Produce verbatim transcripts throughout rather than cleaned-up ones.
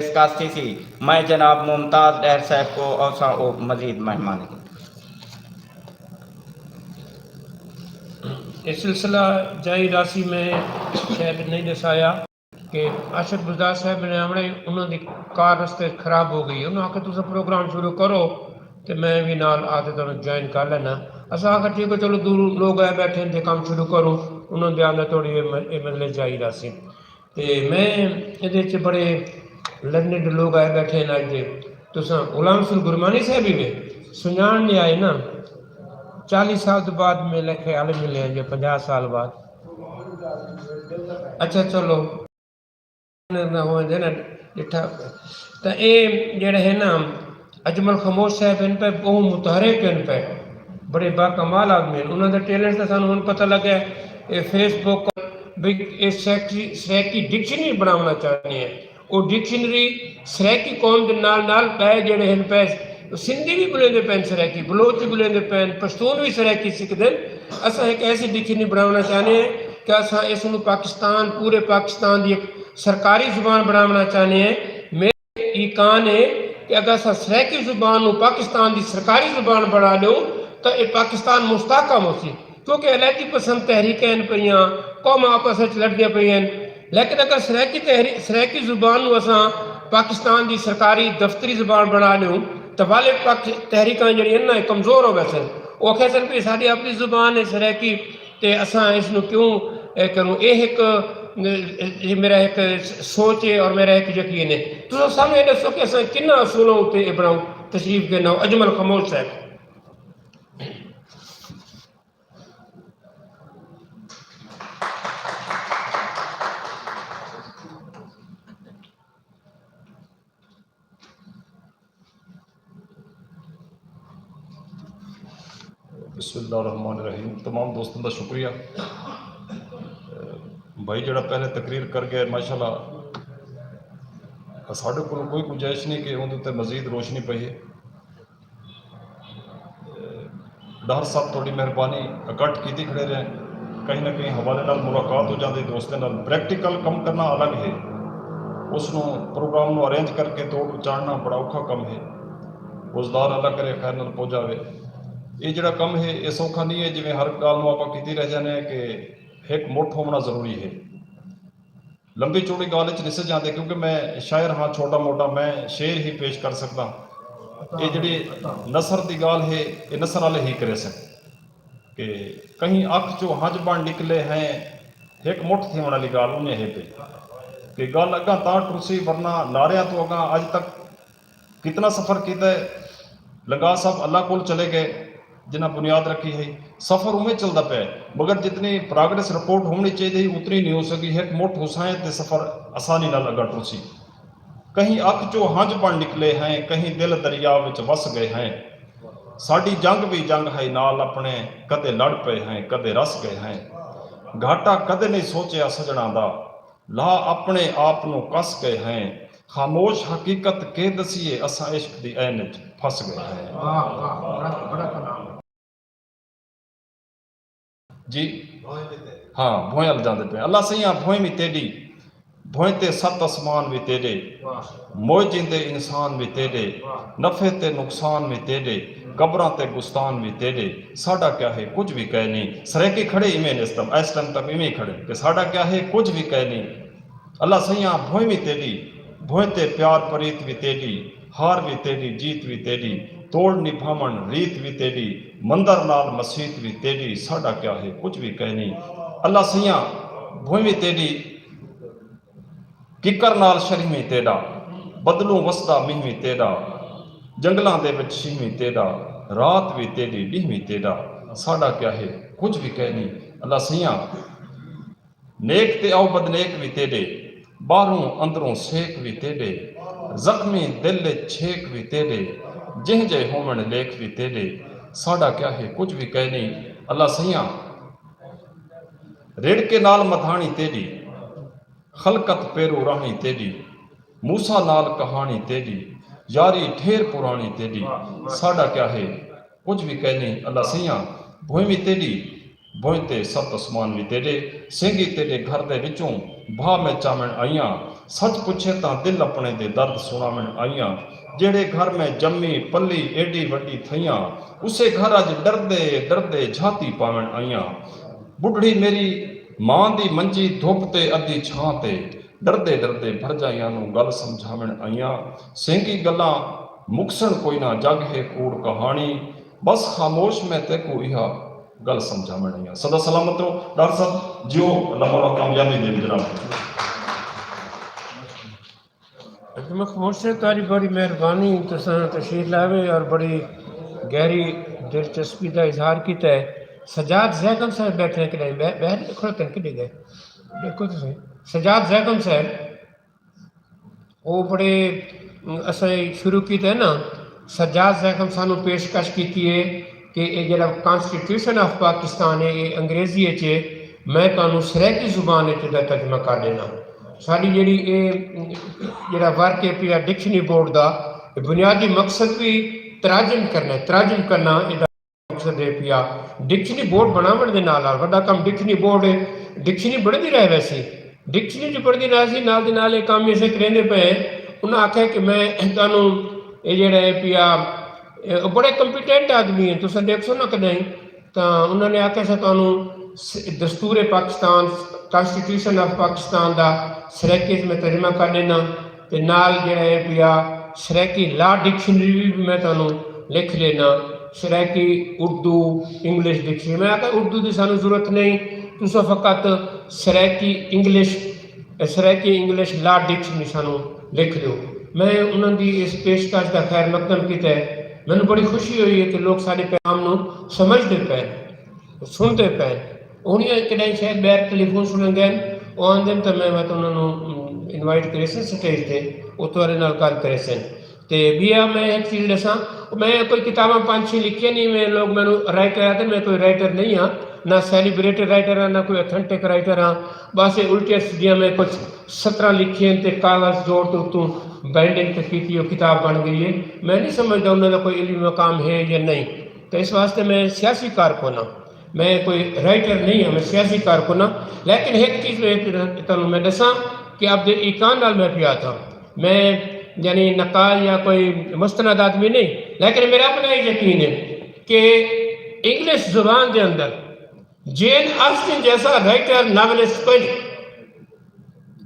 ڈسکس تھیسی۔ میں جناب ممتاز ڈہر صاحب کوں اوساں او مزید مہمان۔ یہ سلسلہ جاری راسی میں شاید نہیں دسایا کہ عاشق بزدار صاحب نے آونا ہی، انہوں دی کار رستے خراب ہو گئی ہے۔ انہوں آخر تسا پروگرام شروع کرو تے میں بھی نال آ تے تانوں جوائن کر لینا۔ اساں آخر ٹھیک ہے، چلو دو لوگ آئے بیٹھے ہیں تے کام شروع کرو۔ انہوں دے آندے تھوڑی یہ م- یہ مجلس جاری راسی۔ تے میں ایندے وچ بڑے لرنڈ لوگ آئے بیٹھے ہیں اج دے۔ تساں غلام حسین گرمانی صاحب ہی وے سنجان نہیں آئے نا؟ چالیس سال تو بعد میں لکھے عالم ملے ہیں جو پنجاہ سال بعد۔ اچھا چلو، نہ ہوئے دے نا ڈٹھا۔ تاں اے جڑے ہیں نا اجمل خاموش صاحب ہن پئے، ٻہوں متحرک ہن پئے، بڑے باکمال آدمی ہن۔ انہاں دا ٹیلنٹ تاں سانوں ہݨ پتہ لڳا ہے۔ اے فیس بک، بھئی اے سرائیکی، سرائیکی ڈکشنری بݨاوݨا چاہندے ہیں۔ او ڈکشنری سرائیکی قوم دے نال نال ٻئے جیڑھے ہن پئے، سندھی وی ٻولیندے پئن سرائیکی، بلوچ وی ٻولیندے پئن، پشتون وی سرائیکی سکھدن۔ اساں ہک ایسی ڈکشنری بݨاوݨا چاہندے ہیں کہ اساں اس نوں پاکستان، پورے پاکستان دی ہک سرکاری زبان بݨاوݨا چاہندے ہیں۔ میݙا ایقان ہے کہ اگر اساں سرائیکی زبان نوں پاکستان دی سرکاری زبان بݨا ݙیوں تاں اے پاکستان مستحکم ہوسی، کیونکہ علیحدگی پسند تحریکاں ہن پئیاں، قوماں آپس وچ لڑدیاں پئیاں ہن۔ لیکن اگر سرائیکی تحری سرائیکی زبان نوں اساں پاکستان دی سرکاری دفتری زبان بݨا ݙیوں تاں والد پکھ تحریکاں جیڑھیاں ہن نا اے کمزور ہو ویسن۔ او آکھیسن بھئی ساݙی اپݨی زبان ہے سرائیکی، تے اساں اس نوں کیوں اے کروں؟ اے ہک، اے میرا ہک سوچ ہے اور میرا ہک یقین ہے۔ تساں سانوں اے ݙسو کہ اساں کناں اصولاں اتے اے بݨاؤں؟ تشریف گھن آؤ اجمل خاموش صاحب۔ بسم اللہ الرحمن الرحیم۔ تمام دوستاں دا شکریہ۔ بھائی جڑا پہلے تقریر کر گئے، ماشاءاللہ ساڈے کول کوئی گنجائش نہیں کہ اوندے تے مزید روشنی پئی ہے۔ ڈار صاحب تہاڈی مہربانی، اکٹھ کیتی کھڑے رہے، کہیں نہ کہیں حوالے نال ملاقات ہو جاندی دوستیں نال۔ پریکٹیکل کم کرنا الگ ہے، اس نوں پروگرام نوں ارینج کر کے توڑ اچاڑنا بڑا اوکھا کم ہے۔ بزدار اللہ کرے خیر نال پہنچ جاوے۔ اے جڑا کم ہے اے سوکھا نہیں ہے، جویں ہر گال نوں آپاں کیتی رہ جانے ہیں کہ ہک مٹھ ہوونا ضروری ہے۔ لمبی چوڑی گال اچ نسے جاندے، کیونکہ میں شاعر ہاں، چھوٹا موٹا میں شعر ہی پیش کر سکدا۔ اے جڑی نثر دی گال ہے، اے نثر والے ہی کریسن کہ کہیں اکھ چوں ہنج بݨ نکلے ہیں، ہک مٹھ تھیوݨ والی گال اونجے ہے پئی کہ گل اڳاں تاں ٹرسی، ورنہ نعریاں توں اڳاں اڄ تک کتنا سفر کیتا ہے۔ لنگاہ صاحب اللہ کول چلے گئے، جنہاں بنیاد رکھی ہئی۔ سفر اوویں چلدا پیا ہے، مگر جتنی پراگریس رپورٹ ہووݨی چاہیدی ہئی، اتنی نہیں ہو سڳی۔ ہک مٹھ ہوساں تے سفر آسانی نال اڳاں ٹرسی۔ کہیں اکھ چوں ہنج بݨ نکلے ہیں، کہیں دل دریا وچ وس ڳئے ہیں۔ ساݙی جنگ وی جنگ ہئی نال اپݨے، کدے لڑ پئے ہیں، کدے رس ڳئے ہیں۔ گھاٹا کدے نہیں سوچیا سڄݨاں دا، لا اپݨے آپ نوں کس ڳئے ہیں۔ خاموش حقیقت کے دسیے، اساں عشق دی عین اچ پھس ڳئے ہیں۔ واہ واہ، بڑا بڑا کلام۔ جی ہاں، بھوئیں ال جاندے پئے۔ اللہ سئیاں، بھوئیں وی تیݙی، بھوئیں تے ست اسمان وی تیݙے، واہ موئے جیندے انسان وی تیݙے، واہ۔ نفع تے نقصان وی تیݙے، قبراں تے گستان وی تیݙے، ساݙا کیا ہے کجھ وی کائے نی۔ سرائیکی کھڑے ایویں نے، اس ٹائم، اس ٹائم تک ایویں کھڑے کہ ساݙا کیا ہے کجھ وی کائے نی۔ اللہ سئیاں، بھوئیں وی تیݙی، بھوئیں تے پیار پریت وی تیݙی، ہار وی تیݙی، جیت وی تیݙی، توڑ نبھاوݨ ریت وی تیݙی، مندر نال مسیت وی تیݙی، ساݙا کیا ہے کجھ وی کائے نی۔ اللہ سئیاں، بھوئیں وی تیݙی، ککر نال شرہیں وی تیݙا، بدلوں وسدا مینہ وی تیݙا، جنگلاں دے وچ شینہ وی تیݙا، رات وی تیݙی، ݙینہہ وی تیݙا، ساݙا کیا ہے کجھ وی کائے نی۔ اللہ سئیاں، نیک تے او بدنیک وی تیݙے، ٻاہروں اندروں سیک وی تیݙے، زخمی دل اچ چھیک وی تیݙے، جہیں جئے ہووݨ لیکھ وی تیݙے، ساݙا کیا ہے کجھ وی کائے نی۔ اللہ سئیاں، رڑھ کے نال مدھاݨی تیݙی، خلقت پیروں راہݨی تیݙی، موسیٰ نال کہاݨی تیݙی، یاری ڈھیر پراݨی تیݙی، ساݙا کیا ہے کجھ وی کائے نی۔ اللہ سئیاں، بھوئیں وی تیݙی، بھوئیں تے ست اسمان وی تیݙے، سینگی تیݙے گھر دے وچوں بھا میں چاوݨ آئیاں، سچ پچھے تاں دل اپݨے دے درد سݨاوݨ آئیاں۔ جیڑھے گھر میں جمی پلی ایݙی وݙی تھئیاں، اسے گھر اڄ ݙردے ݙردے جھاتی پاوݨ آئیاں۔ ٻڈھڑی میری ماں دی منجی دھپ تے ادھی چھاں تے، ݙردے ݙردے بھرڄائیاں نوں ڳل سمجھاوݨ آئیاں۔ سینگی ڳلاں مکسݨ کوئی نہ، جڳ ہے کوڑ کہاݨی، بس خاموش میں تیکوں ایہا ڳل سمجھاوݨ آئیاں۔ سدا سلامت رہو ڈاکٹر صاحب، جیو، اللہ مولا کامیابی ݙیوے جناب۔ اکرم خاموش صاحب، تہاݙی بڑی مہربانی، تساں تشریف لائے اور بڑی گہری دلچسپی دا اظہار کیتا ہے۔ سجاد زیکم صاحب بیٹھے ہیں کہ نہیں؟ بہ- بہر کھڑوتے ہیں کہ نہیں گئے؟ دیکھو تو صحیح۔ سجاد زیکم صاحب، وہ بڑے، اساں شروع کیتے ہیں نا، سجاد زیکم سانوں پیشکش کیتی ہے کہ یہ جڑا کانسٹیٹیوشن آف پاکستان ہے، یہ انگریزی وچ ہے۔ میں تانوں سرائیکی زبان وچ دا ترجمہ کر ݙینا۔ ساݙی جڑی اے جڑا ورک ہے پیا ڈکشنری بورڈ دا، اے بنیادی مقصد بھی تراجم کرنا ہے۔ تراجم کرنا اے دا مقصد ہے پیا۔ ڈکشنری بورڈ بݨاوݨ دے نال نال وݙا کم ڈکشنری بورڈ ہے، ڈکشنری بݨدی رہ ویسی۔ ڈکشنری جو بݨدی رہ سی، نال دے نال اے کم اسے کریندے پئے ہیں۔ انہاں آکھیا کہ میں تانوں اے جڑا ہے پیا، اے بڑے کمپیٹنٹ آدمی ہیں، تساں ݙیکھسو نا کݙاہیں۔ تاں انہاں نے آکھیا، اساں تہانوں س- دستور پاکستان، کانسٹیٹیوشن آف پاکستان دا سرائیکی وچ میں ترجمہ کر ݙینا، تے نال جڑا ہے پیا سرائیکی لا ڈکشنری بھی میں تہانوں لکھ ݙینا، سرائیکی اردو انگلش ڈکشنری۔ میں آکھیا اردو دی سانوں ضرورت نہیں، تساں فقط سرائیکی انگلش، سرائیکی انگلش لا ڈکشنری سانوں لکھ ݙیو۔ میں انہاں دی اس پیشکش دا خیر مقدم کیتا ہے۔ مینوں بڑی خوشی ہوئی ہے کہ لوگ ساݙے پیغام نوں سمجھدے پئے، سݨدے پئے۔ ہݨ اے کݙاہیں شاید ٻاہر ٹیلیفون سݨن ڳئے، او آندن تاں میں وت انہاں نوں انوائٹ کریسن سٹیج تے، او تہاݙے نال ڳالھ کریسن۔ تے ٻیا میں ہک چیز ݙساں، میں کوئی کتاباں پنج چھ لکھیاں نہیں، میں لوگ مینوں رائٹر آہدن، میں کوئی رائٹر نہیں ہاں، نہ سیلیبریٹڈ رائٹر ہاں، نہ کوئی اتھنٹک رائٹر ہاں۔ بس اے الٹیاں سدھیاں میں کچھ سطراں لکھیاں تے کاغذ جوڑ تے اتوں بائنڈنگ تے کیتی، او کتاب بݨ ڳئی ہے۔ میں نہیں سمجھدا انہاں دا کوئی علمی مقام ہے یا نہیں۔ تے اس واسطے میں سیاسی کارکن ہاں، میں کوئی رائٹر نہیں ہاں، میں سیاسی کارکن ہاں۔ لیکن ہک چیز میں تہانوں میں ݙساں کہ عبد الحق خان نال میں پیا تھا، میں یعنی نقاد یا کوئی مستند آدمی نہیں، لیکن میرا اپنا یہ یقین ہے کہ انگلش زبان دے اندر جین آسٹن جیسا رائٹر، ناولسٹ کوئی نہیں۔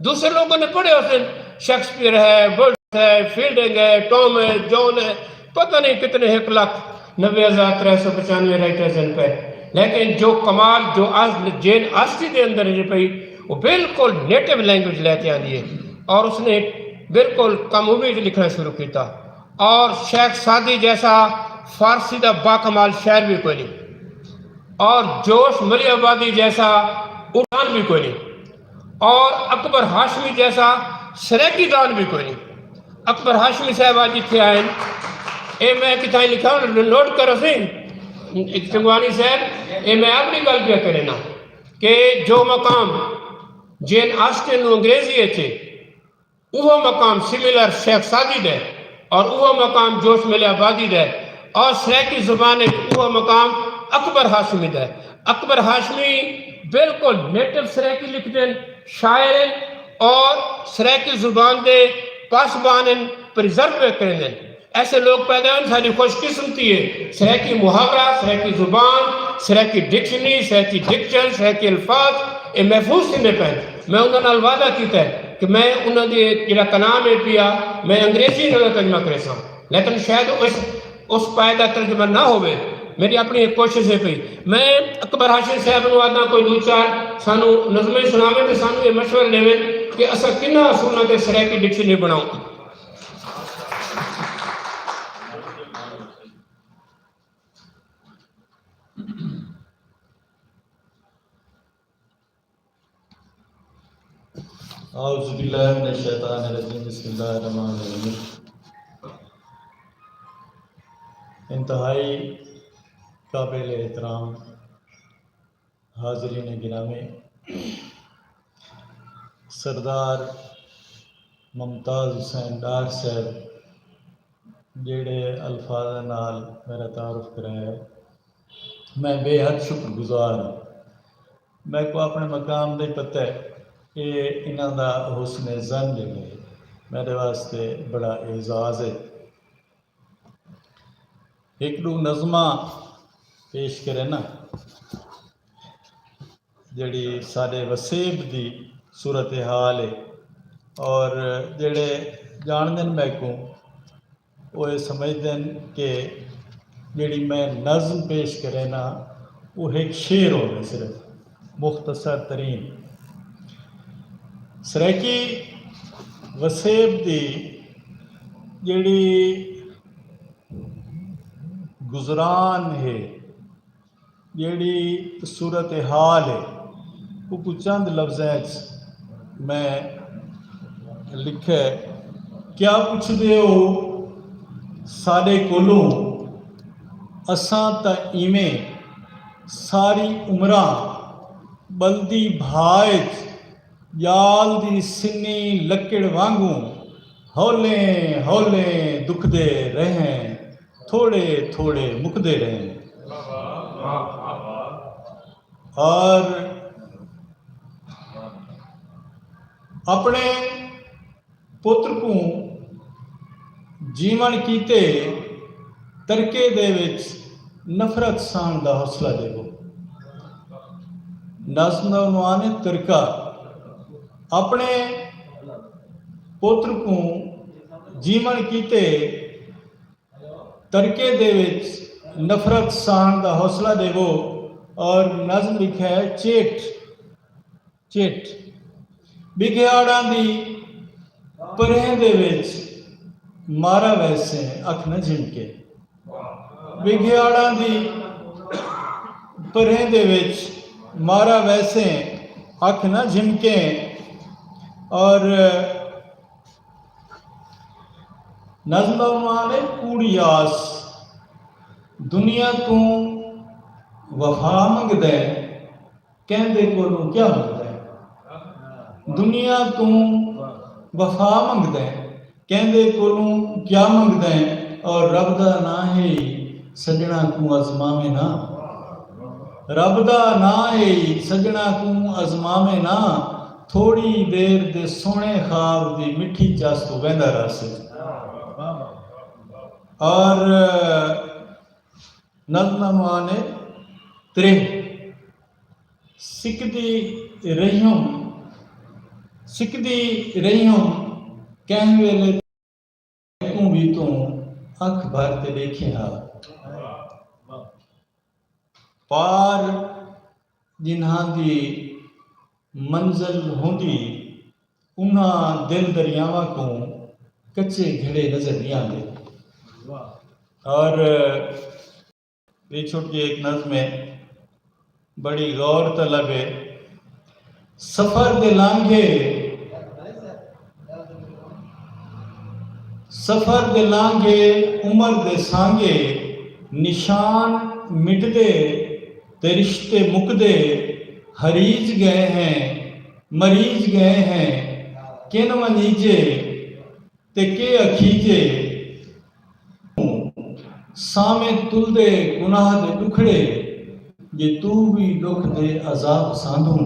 دوسرے لوگوں نے پڑھے ہوتے ہیں، شیکسپیئر ہے، ولف ہے، فیلڈنگ ہے، ٹام ہے، جان ہے، پتہ نہیں کتنے، ایک لاکھ نوے ہزار ترے سو پچانوے رائٹرز ہیں پہ۔ لیکن جو کمال جو آس-، جین آسٹن دے اندر ہے پئی، وہ بالکل نیٹو لینگویج لے کے آندی ہے اور اس نے بالکل کم عمری وچ لکھنا شروع کیتا۔ اور شیخ سعدی جیسا فارسی دا باکمال شاعر بھی کوئی نہیں، اور جوش ملیح آبادی جیسا اردان بھی کوئی نہیں، اور اکبر ہاشمی جیسا سرائیکی دان بھی کوئی نہیں۔ اکبر ہاشمی صاحب اڄ اتھے آئے ہیں، اے میں کتھائیں لکھا، نوٹ کرو سی چنگوانی صاحب، اے میں اپݨی ڳالھ پیا کرینا کہ جو مقام جین آسٹن نوں انگریزی اچ ہے، اوہو مقام سملر شیخ سعدی دے، اور اوہو مقام جوش ملیح آبادی دے، اور سرائیکی زبان اچ اوہو مقام اکبر ہاشمی دے۔ اکبر ہاشمی بالکل نیٹو سرائیکی لکھدن، شاعر ہن، اور سرائیکی زبان دے پاسبان ہن، پریزرو کریندن۔ ایسے لوگ پیدا ہن، ساݙی خوش قسمتی ہے۔ سرائیکی محاورہ، سرائیکی زبان، سرائیکی ڈکشنری، سرائیکی ڈکشن، سرائیکی الفاظ، اے محفوظ تھیندے پئے۔ میں انہاں نال وعدہ کیتا ہے کہ میں انہاں دے جڑا کلام ہے پیا، میں انگریزی نال ترجمہ کریساں، لیکن شاید اس، اس پائے دا ترجمہ نہ ہووے۔ میری اپݨی ہک کوشش ہے پئی۔ میں اکبر ہاشمی صاحب نوں آہداں کوئی ݙو چار سانوں نظمیں سݨاوے تے سانوں اے مشورہ ݙیوے کہ اساں کنہاں اصولاں تے سرائیکی ڈکشنری بݨاؤں۔ اعوذ باللہ من الشیطان الرجیم، بسم اللہ الرحمن الرحیم۔ انتہائی قابل احترام حاضرین گرامی، سردار ممتاز حسین ڈار صاحب جیڑھے الفاظاں نال میرا تعارف کرایا ہے، میں بے حد شکر گزار ہاں۔ میکوں اپݨے مقام دا پتہ ہے، اے انہاں دا حسن ظن جیڑھے میݙے واسطے بڑا اعزاز ہے۔ ہک ݙو نظماں پیش کرے نا، جیڑھی ساݙے وسیب دی صورت حال ہے، اور جیڑھے ڄاݨدن میکوں، او اے سمجھدن کہ جیڑھی میں نظم پیش کرینا، او ہک شعر ہووے صرف، مختصر ترین۔ سرائیکی وسیب دی جیڑھی گزران ہے، جیڑھی صورت حال ہے، اوکوں چند لفظاں اچ میں لکھے۔ کیا پچھدے ہو ساݙے کولوں؟ اساں تاں ایویں ساری عمراں ٻلدی بھا اچ ڄال دی سنی لکڑ وانگوں ہولیں ہولیں دکھدے رہیں، تھوڑے تھوڑے مکدے رہیں۔ اور اپݨے پتر کوں جیوݨ کیتے ترکے دے وچ نفرت ساہݨ دا حوصلہ ݙیوو۔ نظم دا عنوان ہے ترکہ۔ اپݨے پتر کوں جیوݨ کیتے ترکے دے وچ نفرت ساہݨ دا حوصلہ ݙیوو۔ اور نظم لکھا ہے چیٹ، چیٹ۔ ٻگھیاڑاں دی پرہیں دے وچ مارا ویسیں اکھ نہ جھمکے۔ ٻگھیاڑاں دی پرہیں دے وچ مارا ویسیں اکھ نہ جھمکیں۔ اور نظم دا عنوان ہے کوڑی آس۔ دنیا توں وفا منگدے، کیندے کولوں کیا منگدے؟ دنیا توں وفا منگدے، کیندے کولوں کیا منگدے؟ اور رب دا ناں ہے سڄݨاں کوں ازماویں نا۔ رب دا ناں ہے سڄݨاں کوں ازماویں نا۔ تھوڑی دیر دے سوہݨے خواب دی مٹھی چس توں ویندا رہسے۔ اور نظم دا عنوان ہے تریہہ۔ سکدی رہیم، سکدی رہیم کہیں ویلے تیکوں وی توں اکھ بھر تے ݙیکھیں ہا۔ پار جنہاں دی منزل ہوندی، انہاں دل دریاواں کوں کچے گھڑے نظر نہیں آندے۔ اور ٻئی چھوٹی جئی ہک نظم ہے، بڑی غور طلب ہے۔ سفر دے لانگھے، سفر دے لانگھے، عمر دے سانگے، نشان مٹدے تے رشتے مکدے، ہریج ڳئے ہیں، مریج ڳئے ہیں، کن ونڄیجے تے کے اکھیجے۔ سامیں تلدے گناہ دے ݙکھڑے، جے توں وی ݙکھ دے عذاب ساندھوں۔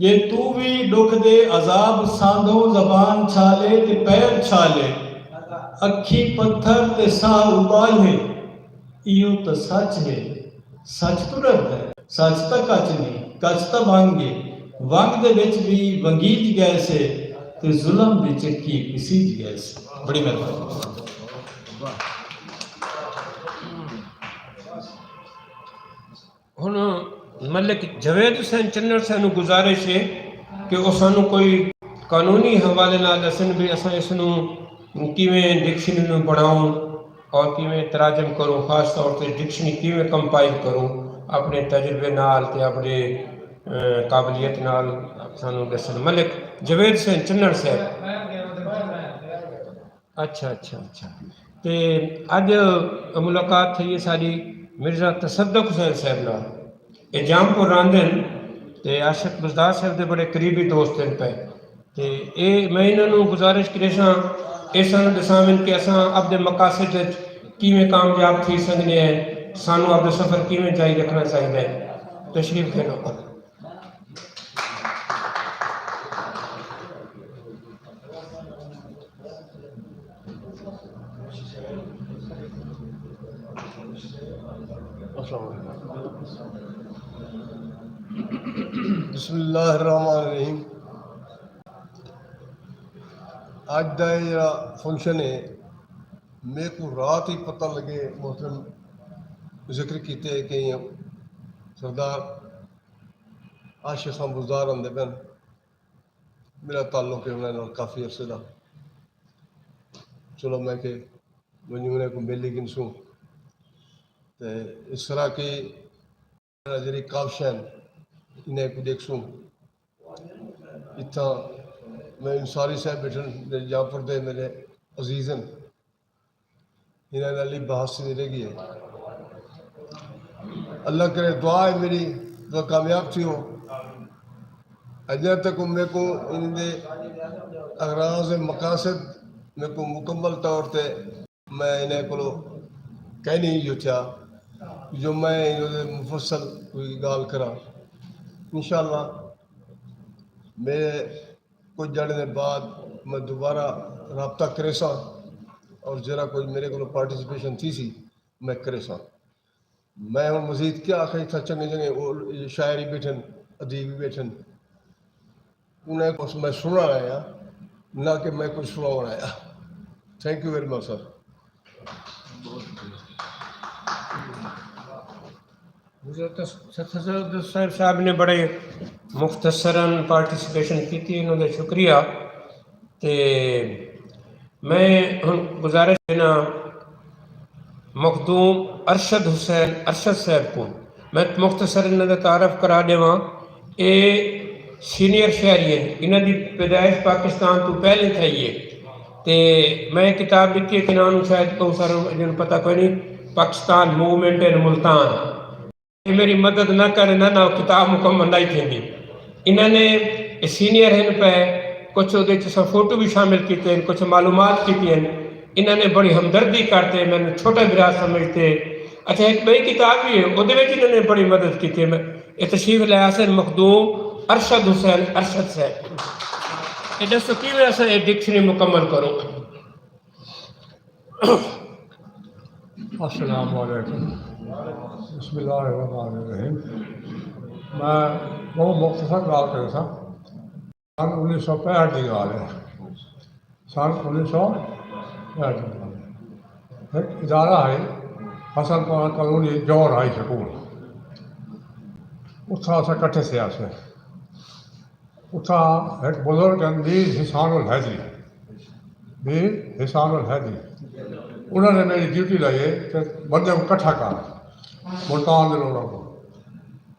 جے توں وی ݙکھ دے عذاب ساندھوں، زبان چھالے تے پیر چھالے، اکھیں پتھر تے ساہ اٻالے۔ ایہو تاں سچ ہے، سچ توں ݙردا ہے؟ سچ تاں کچ نئیں، کچ تاں ونگ ہے۔ ونگ دے وچ وی ونگیج ڳئے سے تے ظلم دی چکی پسیج ڳئے سے۔ بڑی مہربانی۔ ہݨ ملک جاوید حسین چنڑ صاحب نوں گزارش ہے کہ او سانوں کوئی قانونی حوالے نال ݙسن بھی اساں اس نوں کیویں ڈکشنری نوں بݨاؤں اور کیویں تراجم کروں، خاص طور تے ڈکشنری کیویں کمپائل کروں، اپݨے تجربے نال تے اپݨے، اے، قابلیت نال سانوں ݙسن۔ ملک جاوید حسین چنڑ صاحب۔ اچھا، اچھا، اچھا۔ تے اڄ ملاقات تھئی ہے ساݙی مرزا تصدق حسین صاحب نال۔ اے جام پور رہندے ہن تے عاشق بزدار صاحب دے بڑے قریبی دوست ہن پئے۔ تے اے میں انہاں نوں گزارش کریساں، اے سانوں ݙساون کہ اساں اپݨے مقاصد وچ کیویں کامیاب تھی سڳدے ہیں، سانوں اپݨا سفر کیویں جاری رکھݨا چاہیدا ہے۔ تشریف گھنو۔ السلام علیکم۔ بسم اللہ الرحمن الرحیم۔ اڄ دا اے جیڑھا فنکشن ہے، میکوں رات ہی پتہ لڳے، محترم ذکر کیتے کہ سردار عاشق خان بزدار آندے پئن۔ میرا تعلق ہے انہاں نال کافی عرصے دا۔ چلو میں کہ ونڄوں انہاں کوں مل ہی گھنسوں۔ تے اس طرح کہ جیڑھی کاوشاں ہن، انہاں کوں ݙیکھسوں۔ اتھاں میں انصاری صاحب ٻیٹھن، میرے جعفر دے، میرے عزیز ہن۔ انہاں نال ہی بحث تھیندی رہ ڳئی ہے۔ اللہ کرے، دعا ہے میری، تساں کامیاب تھیو۔ اڄاں تک میکوں انہاں دے اغراض مقاصد میکوں مکمل طور تے میں انہاں کولوں کائنی جو تھیا جو میں انہاں دے مفصل کوئی ڳالھ کراں۔ انشاءاللہ میرے کجھ ڄݨ دے بعد میں دوبارہ رابطہ کریساں، اور جیڑھا کجھ میرے کولوں پارٹیسپیشن تھیسی میں کریساں۔ میں ہݨ مزید کیا آکھاں، اتھاں چنڳے چنڳے او شاعر ہی ٻیٹھن، ادیب ہی ٻیٹھن، انہاں کوں میں سݨݨ آیا، نہ کہ میں کجھ سݨاوݨ آیا۔ تھینک یو ویری مچ سر۔ حضرت صدر صاحب نے بڑے مختصراً پارٹیسپیشن کیتی، انہاں دا شکریہ۔ تے میں ہݨ گزارش ݙینا مخدوم ارشد حسین ارشد صاحب کوں، میں مختصر انہاں دا تعارف کرا ݙیواں۔ اے سینئر شہری ہن، انہاں دی پیدائش پاکستان توں پہلے تھئی ہے۔ تے میں کتاب ݙتی ہے کہ انہاں نوں شاید بہت سارے ڄݨ پتہ کوئی نہیں، پاکستان موومنٹ ان ملتان۔ اے میری مدد نہ کرن نا، او کتاب مکمل نہ تھیندی۔ انہاں نے اے سینئر ہن پئے، کچھ اودے وچ اساں فوٹو وی شامل کیتے ہن، کچھ معلومات کیتی ہن۔ انہاں نے بڑی ہمدردی کر تے مینوں چھوٹا بھرا سمجھ تے، اچھا، ہک ٻئی کتاب وی ہے، اودے وچ انہاں نے بڑی مدد کیتی ہے۔ میں اے تشریف لے آسن مخدوم ارشد حسین ارشد صاحب۔ اے ݙسو کیویں اساں اے ڈکشنری مکمل کروں؟ السلام علیکم۔ بسم اللہ الرحمن الرحیم۔ میں بہت مختصر ڳالھ کریساں۔ سن انیس سو پینہٹھ دی ڳالھ ہے۔ سن انیس سو پینہٹھ دی ڳالھ ہے۔ ہک ادارہ ہے حسن پورہ کالونی جوہر ہائی سکول۔ اتھاں اساں کٹھے تھیاسے۔ اتھاں ہک بزرگ ہن میر حسان الحیدری، میر حسان الحیدری، انہاں نے میری ڈیوٹی لائی ہے کہ بندے کوں کٹھا کر ملتان دے لوکاں کوں۔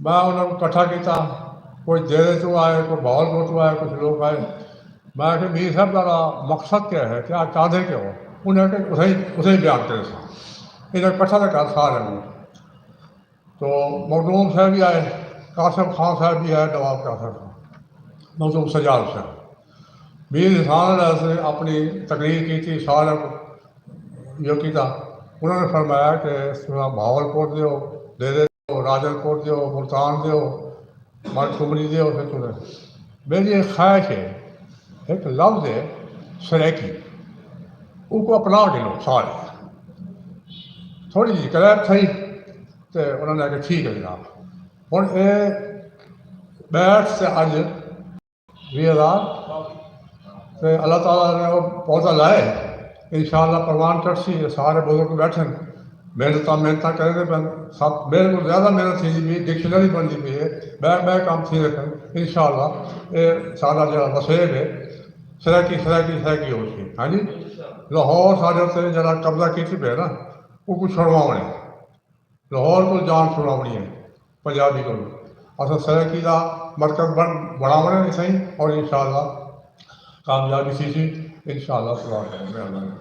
میں انہاں کوں کٹھا کیتا، کوئی دیرے توں آئے، کوئی بہاولپور توں آئے، کچھ لوگ آئے۔ میں آکھیا میر صاحب تہاݙا مقصد کیا ہے، کیا چاہندے کیا ہو؟ انہاں آکھیا اتھائیں اتھائیں بیان کریساں۔ انہاں کٹھا تاں کر سارے کوں۔ تو مخدوم صاحب بھی آئے، قاسم خان صاحب بھی آئے، نواب قاسم خان، مخدوم سجاد حسین۔ میر حسان علیہ سے اپنی تقریر کیتی، سارا کوں ایہو کیتا۔ انہاں نے فرمایا کہ تساں بہاولپور دے ہو، ڈیرے دے ہو، راجن پور دے ہو، ملتان دے ہو، مٹ کمری دے ہو، پھر تساں، میری ایک خواہش ہے، ایک لفظ ہے سرائیکی، اوکوں اپنا گھنو سارے۔ تھوڑی جی کریب تھئی، تے انہاں نے آکھیا ٹھیک ہے جناب۔ ہݨ اے ٻیٹھ تے اڄ ویہہ ہزار تے اللہ تعالیٰ نے او پودا لائے۔ انشاءاللہ پروان چڑھسی۔ اے سارے بزرگ ٻیٹھن، محنتاں محنتاں کریندے پئن۔ سب میرے کوں زیادہ محنت تھیندی پئی، ڈکشنری بݨدی پئی ہے، ٻئے ٻئے کم تھیندے پئن۔ انشاءاللہ اے ساݙا جیڑھا وسیب ہے سرائیکی سرائیکی سرائیکی ہوسی۔ ہاں جی، لاہور ساݙے اتے جیڑھا قبضہ کیتی پئے نا، اوکوں چھڑواوݨے۔ لاہور کوں جان چھڑاوݨی ہے پنجابی کوں۔ اساں سرائیکی دا مرکز بݨ بݨاوݨے ہے سئیں، اور انشاءاللہ کامیابی تھیسی، انشاءاللہ۔ السلام علیکم۔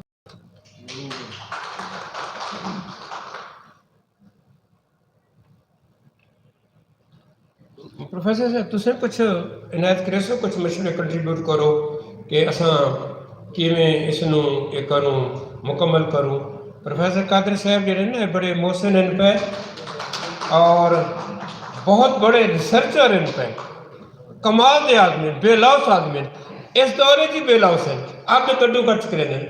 پروفیسر صاحب، تساں کچھ عنایت کریسو، کچھ مشورے کنٹریبیوٹ کرو کہ اساں کیویں اس نوں اے کروں، مکمل کروں۔ پروفیسر قادر صاحب جڑے نا بڑے محسن ہن پئے اور بہت بڑے ریسرچر ہن پئے، کمال دے آدمی ہن، بے لوث آدمی ہن۔ اس دور وچ ہی بے لوث ہن، آپ دے کڈو کچ کریندے ہن۔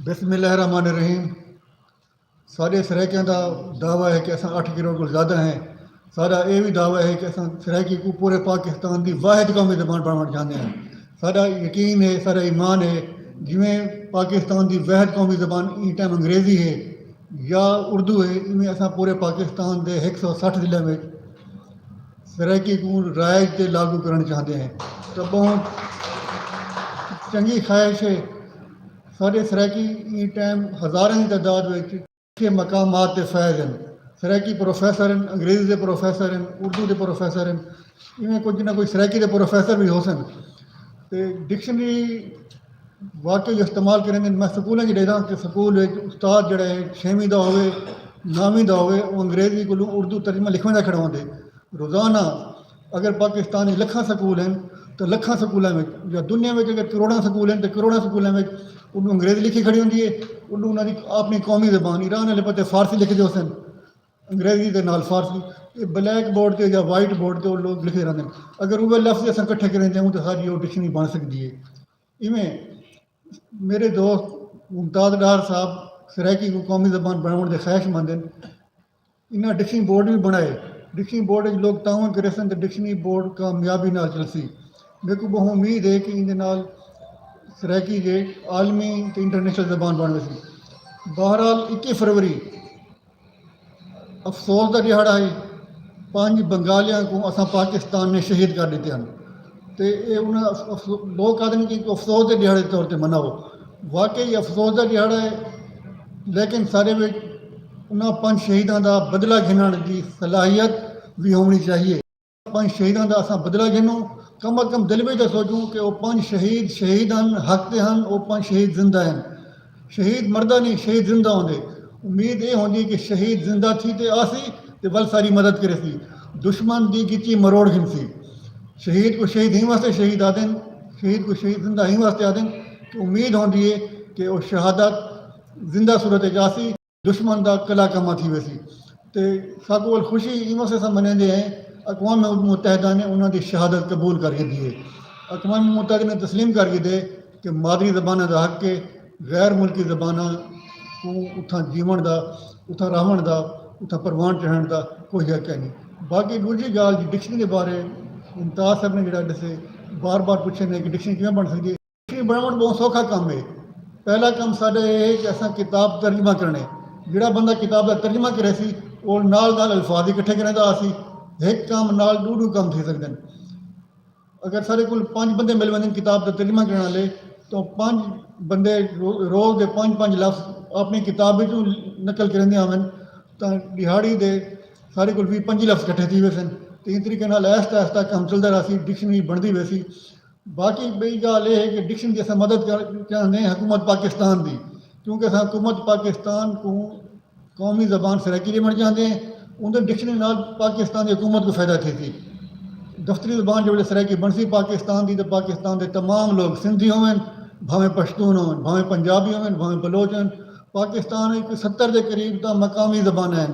بسم اللہ الرحمن الرحیم۔ ساݙے سرائیکیاں دا دعویٰ ہے کہ اساں اٹھ کروڑ کوں زیادہ ہیں۔ ساݙا اے وی دعویٰ ہے کہ اساں سرائیکی کوں پورے پاکستان دی واحد قومی زبان بݨاوݨ چاہندے ہیں۔ ساݙا یقین ہے، ساݙا ایمان ہے، جیویں پاکستان دی واحد قومی زبان ایں ٹائم انگریزی ہے یا اردو ہے، ایویں اساں پورے پاکستان دے ہک سو سٹھ ضلع وچ سرائیکی کوں رائج تے لاگو کرݨ چاہندے ہیں۔ تاں ٻہوں چنڳی خواہش ہے۔ ساݙے سرائیکی ایں ٹائم ہزاراں دی تعداد وچ ݙکھے مقامات تے فائز ہن۔ سرائیکی پروفیسر ہن، انگریزی دے پروفیسر ہن، اردو دے پروفیسر ہن، ایویں کجھ نہ کجھ سرائیکی دے پروفیسر وی ہوسن۔ تے ڈکشنری واقعی استعمال کریندے ہن۔ میں سکولیں اچ ݙیہداں کہ سکول وچ استاد جیڑھا ہے، چھیویں دا ہووے، نویں دا ہووے، او انگریزی کولوں اردو ترجمہ لکھویندا کھڑا ہوندے۔ روزانہ اگر پاکستان وچ لکھاں سکول ہن، تاں لکھاں سکولاں وچ، یا دنیا وچ اگر کروڑاں سکول ہن، تاں کروڑاں سکولاں وچ اردو انگریزی لکھی کھڑی ہوندی ہے، اردو انہاں دی اپݨی قومی زبان۔ ایران والے پاسے فارسی لکھدے ہوسن، انگریزی دے نال فارسی۔ اے بلیک بورڈ تے یا وائٹ بورڈ تے او لوگ لکھدے رہندے ہن۔ اگر اوہے لفظ اساں اکٹھے کریندے ہوں، تاں ساݙی او ڈکشنری بݨ سڳدی ہے۔ ایویں میݙے دوست ممتاز ڈار صاحب سرائیکی کوں قومی زبان بݨاوݨ دے خواہش مند ہن۔ انہاں ڈکشنری بورڈ وی بݨائے۔ ڈکشنری بورڈ وچ لوگ تعاون کریسن تے ڈکشنری بورڈ کامیابی نال چلسی۔ میکوں ٻہوں امید ہے کہ ایندے نال سرائیکی جیڑھی عالمی تے انٹرنیشنل زبان بݨ ویسی۔ بہرحال، اکی فروری افسوس دا ݙیہاڑا ہئی۔ پنج بنگالیاں کوں اساں پاکستان نے شہید کر ݙتے ہن۔ تے اے انہاں اف-، افسو-، لوک آہدن کہ افسوس دے ݙیہاڑے دے طور تے مناؤ۔ واقعی افسوس دا ݙیہاڑا ہے، لیکن ساݙے وچ انہاں پنج شہیداں دا بدلہ گھنݨ دی صلاحیت وی ہووݨی چاہیے۔ پنج شہیداں دا اساں بدلہ گھنوں، کم از کم دل وچ تاں سوچوں کہ او پنج شہید، شہید ہن، حق تے ہن، او پنج شہید زندہ ہن۔ شہید مردا نہیں، شہید زندہ ہوندے۔ امید اے ہوندی کہ شہید زندہ تھی تے آسی تے ول ساری مدد کریسی۔ دشمن دی گچی مروڑ گھنسی۔ شہید کوں شہید ایں واسطے شہید آہدن، شہید کوں شہید زندہ ایں واسطے آہدن کہ امید ہوندی ہے کہ او شہادت زندہ صورت وچ آسی۔ دشمن دا کلا کما تھی ویسی۔ تے ساکوں ول خوشی ایں واسطے اساں منیندے ہیں، اقوام متحدہ نے انہاں دی شہادت قبول کر گھدی ہے۔ اقوام متحدہ نے تسلیم کر گھدے کہ مادری زباناں دا حق ہے، غیر ملکی زباناں کوں اتھاں جیوݨ دا، اتھاں رہوݨ دا، اتھاں پروان چڑھݨ دا کوئی حق ہے نہیں۔ باقی ݙوجھی ڳالھ جی ڈکشنری دے بارے ممتاز صاحب نے جیڑھا ݙسے، بار بار پچھے نے کہ ڈکشنری کیویں بݨ سڳدی ہے۔ ڈکشنری بݨاوݨ ٻہوں سوکھا کم ہے۔ پہلا کم ساݙا اے ہے کہ اساں کتاب ترجمہ کرݨے۔ جیڑھا بندہ کتاب دا ترجمہ کریسی، او نال نال الفاظ اکٹھے کریندا آسی۔ ہک کم نال ݙو ݙو کم تھی سڳدن۔ اگر ساݙے کول پنج بندے مل ویندن کتاب دا ترجمہ کرݨ والے، تاں پنج بندے رو-، روز دے پنج پنج لفظ اپݨی کتاب وچوں نقل کریندے آون، تاں ݙیہاڑی دے ساݙے کول ویہہ پنجی لفظ اکٹھے تھی ویسن۔ تے ایں طریقے نال آہستہ آہستہ کم چلدا رہسی، ڈکشنری بݨدی ویسی۔ باقی ٻئی ڳالھ اے ہے کہ ڈکشنری دی اساں مدد کر-، چاہندے ہیں حکومت پاکستان دی، کیونکہ اساں حکومت پاکستان کوں قومی زبان سرائیکی ݙیوݨ چاہندے ہیں، اوندے ڈکشنری نال پاکستان دی حکومت کوں فائدہ تھیسی۔ دفتری زبان جیڑھے ویلے سرائیکی بݨسی پاکستان دی، تے پاکستان دے تمام لوگ، سندھی ہوون، بھاویں پشتون ہوون، بھاویں پنجابی ہوون، بھاویں بلوچ ہوون، پاکستان وچ کوئی ستر دے قریب تاں مقامی زباناں ہن۔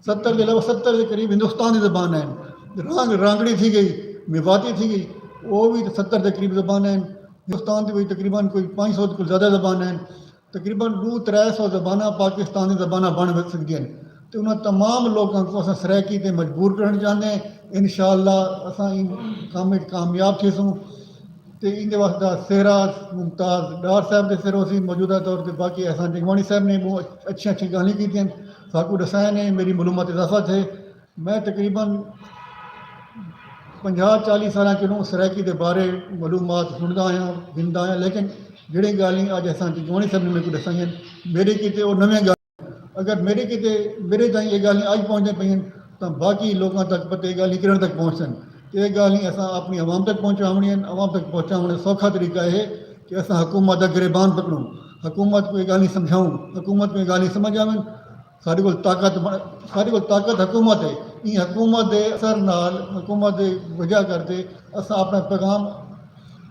ستر دے علاوہ ستر دے قریب ہندوستان دی زباناں ہن۔ رانگ-، رانگڑی تھی ڳئی، میواتی تھی ڳئی، او وی ستر دے قریب زباناں ہن۔ ہندوستان دی وچ تقریباً کوئی پنج سو دے کول زیادہ زباناں ہن۔ تقریباً ݙو ترے سو زباناں پاکستان دی زباناں بݨ سڳدیاں ہن۔ تے انہاں تمام لوکاں کوں اساں سرائیکی تے مجبور کرݨ چاہندے ہیں۔ انشاءاللہ اساں ایں کم وچ کامیاب تھیسوں۔ تے ایندے واسطے سہرا ممتاز ڈار صاحب دے سر ہوسی، موجودہ طور تے باقی احسان جگمانی صاحب نے ٻہوں اچھیاں اچھیاں ڳالھیں کیتیاں، ساکوں ݙسائے نے، میری معلومات اضافہ تھئے۔ میں تقریباً پنجاہ چالیہہ سالاں کنوں سرائیکی دے بارے معلومات سݨدا آیاں، گھندا آیاں، لیکن جیڑھیاں ڳالھیں اڄ احسان جگمانی صاحب نے میکوں ݙسائیاں، میݙے کیتے او نویاں ڳالھیں۔ اگر میݙے کیتے، میݙے تائیں اے ڳالھیں اڄ پہنچدیاں پئین، تاں باقی لوکاں تک پتہ اے ڳالھیں کݙاں تک پہنچسن۔ تے اے ڳالھیں اساں اپݨی عوام تک پہنچاوݨیاں ہن۔ عوام تک پہنچاوݨ دا سوکھا طریقہ اے ہے کہ اساں حکومت دا گریبان پکڑوں، حکومت کوں اے ڳالھیں سمجھاؤں، حکومت کوں اے ڳالھیں سمجھ آون۔ ساݙے کول طاقت بݨ-، ساݙے کول طاقت حکومت ہے۔ ایں حکومت دے اثر نال، حکومت دے وجہ کر تے اساں اپݨا پیغام